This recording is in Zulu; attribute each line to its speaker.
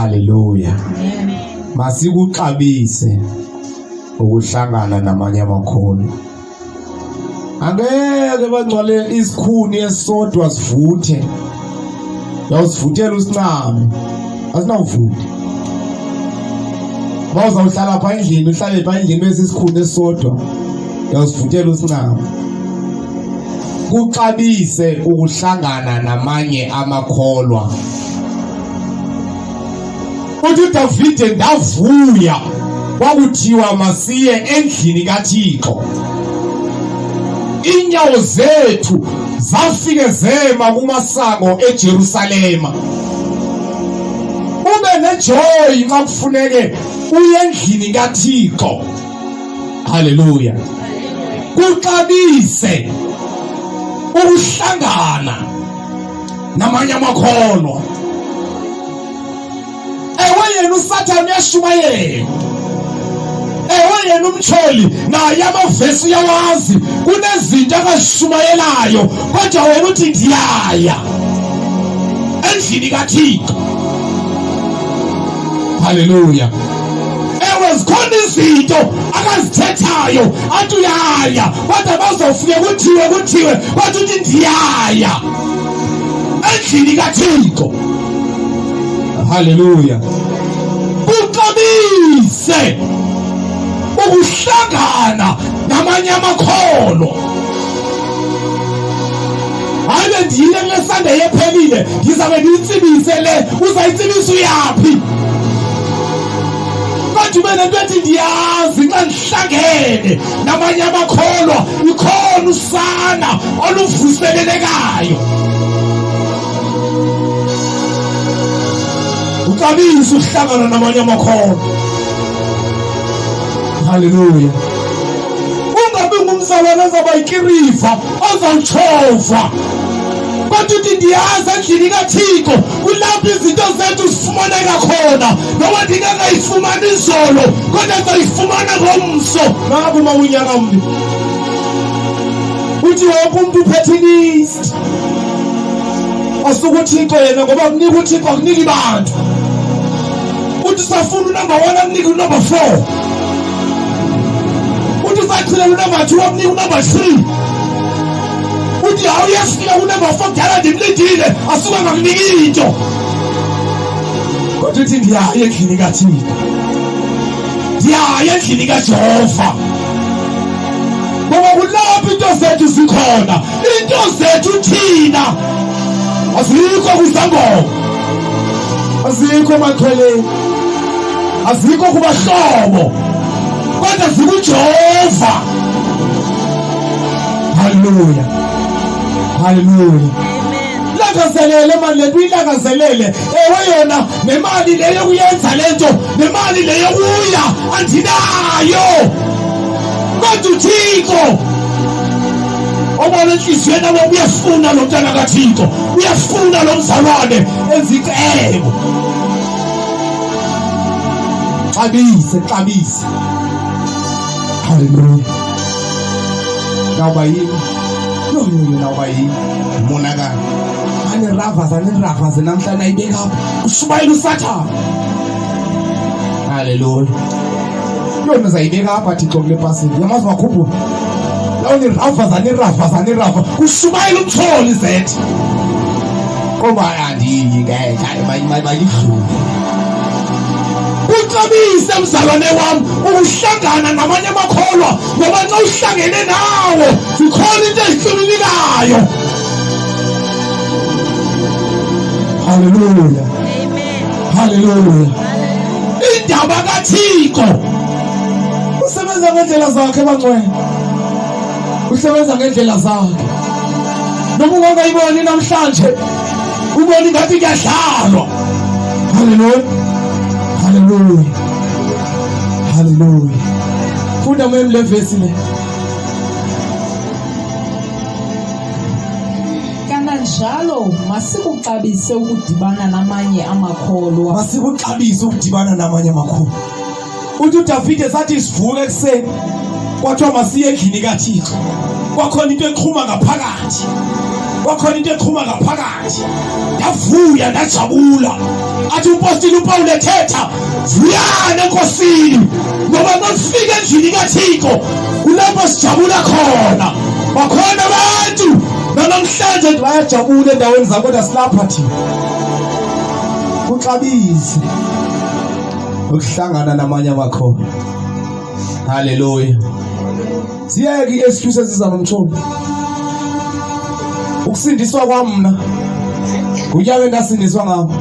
Speaker 1: Haleluya. Masikuxabise ukuhlangana namanye amakholwa. Angeke bangcwale isikhuni esisodwa sivuthe. Uyawusivuthela usincame. Asinawuvutha. Mawuzawuhlala pha endlini uhlale pha endlini bese isikhuni esisodwa. Uyawusivuthela usincame. Kuxabise ukuhlangana namanye amakholwa. Uthi uDavide ndavuya kwakuthiwa masiye endlini kaThixo. Inyawo zethu zafike zema kumasango eJerusalema. Ube nejoy nxa kufuneke uye endlini kaThixo. Haleluya. Kuxabise ukuhlangana namanye amakholwa. Ewe yena uSathane uyashumayela. Ewe yena umtyholi naye amavesi uyawazi, kunezinto akazishumayelayo, kodwa wena uthi ndiyaya endlini kaThixo. Haleluya. Ewe zikhona izinto akazithethayo athi uyaya, kodwa bazofike kuthiwe kuthiwe kodwa uthi ndiyaya endlini kaThixo. Haleluya. Kuxabise ukuhlangana namanye amakholwa. Hayi bendiyile kule Sunday ephelile, ngizabe ndiyitsibise le, uzayitsibisa uyaphi? Kodwa ube nento ethi ndiyazi xa ndihlangene namanye amakholwa ikhona usana oluvuselelekayo. Uxabisa ukuhlangana namanye amakholwa. Haleluya. Ungabi ngumzalwane ozawuba yikiriva ozawutshova. Kodwa uthi ndiyazi endlini kaThixo kulapho izinto zethu zifumaneka khona. Noba ndingangayifumani izolo kodwa ndizayifumana ngomso. Naku uma unyaka mbi. Uthi wonke umuntu uphethe ilist. Asuke uThixo yena ngoba kunika uThixo akuniki bantu. Uthi safuna unumber 1 akunike unumber 4. Uthi sachilela unumber 2 akunike unumber 3. Uthi hawu uyafika kunumber 4 kudala ndimlindile asuke angakuniki into. Kodwa uthi ndiyaya endlini kaThixo. Ndiyaya endlini kaJehova. Ngoba kulapho into zethu zikhona. Into zethu thina azikho kwizangoma. Azikho emaxhweleni. Azikho kubahlobo. Kodwa zikuJehova. Haleluya. Haleluya. Langazelele mani lento uyilangazelele. Ewe yona nemali le yokuyenza lento, nemali le yokuya andinayo. Kodwa uThixo obona enhliziyweni yabo uyafuna lo mntana kaThixo, uyafuna lo mzalwane enza icebo. Xabise, xabise. Haleluya. Nawuba yini? Yo yo yo nawuba yini? Monakalo. Aniravaza niravaze namhlanje ayibeka apha. Ushumayela uSathane. Haleluya. Yona uzayibeka apha Thixo kule pasini. Yamazi makhuphula. Lawo niravaza niravaza nirava. Ushumayela umtyholi zethu. Ngoba andiyi ngeke mayidlule. Kuxabise mzalwane wam ukuhlangana namanye amakholwa ngoba nxa uhlangene nawo zikhona into ezihlululikayo. Haleluya. Haleluya. Indaba kaThixo usebenza ngendlela zakhe bangcwele. Usebenza ngendlela zakhe. Noma ungangayiboni namhlanje ubona ingathi kuyadlalwa. Haleluya. Haleluya. Haleluya. Funda mem le verse le.
Speaker 2: Kananjalo masikuxabise ukudibana namanye amakholwa.
Speaker 1: Masikuxabise ukudibana namanye amakholwa. Uthi uDavide sathi sivuke ekuseni kwathiwa masiye endlini kaThixo. Kwakhona into exhuma ngaphakathi. Kwakhona into eqhuma ngaphakathi, ndavuya ndajabula. Athi umpostile uPawulu ethetha, vuyani enkosini, ngoba nokufika endlini kaThixo kulapho sijabula khona. Bakhona abantu nanamhlanje bayajabula endaweni zabo, kodwa silapha thina. Kuxabise ukuhlangana namanye amakholwa. Haleluya. Ziyeke i-excuse eziza nomthombo. Ukusindiswa kwami mna ngunyaka endasindiswa ngawo.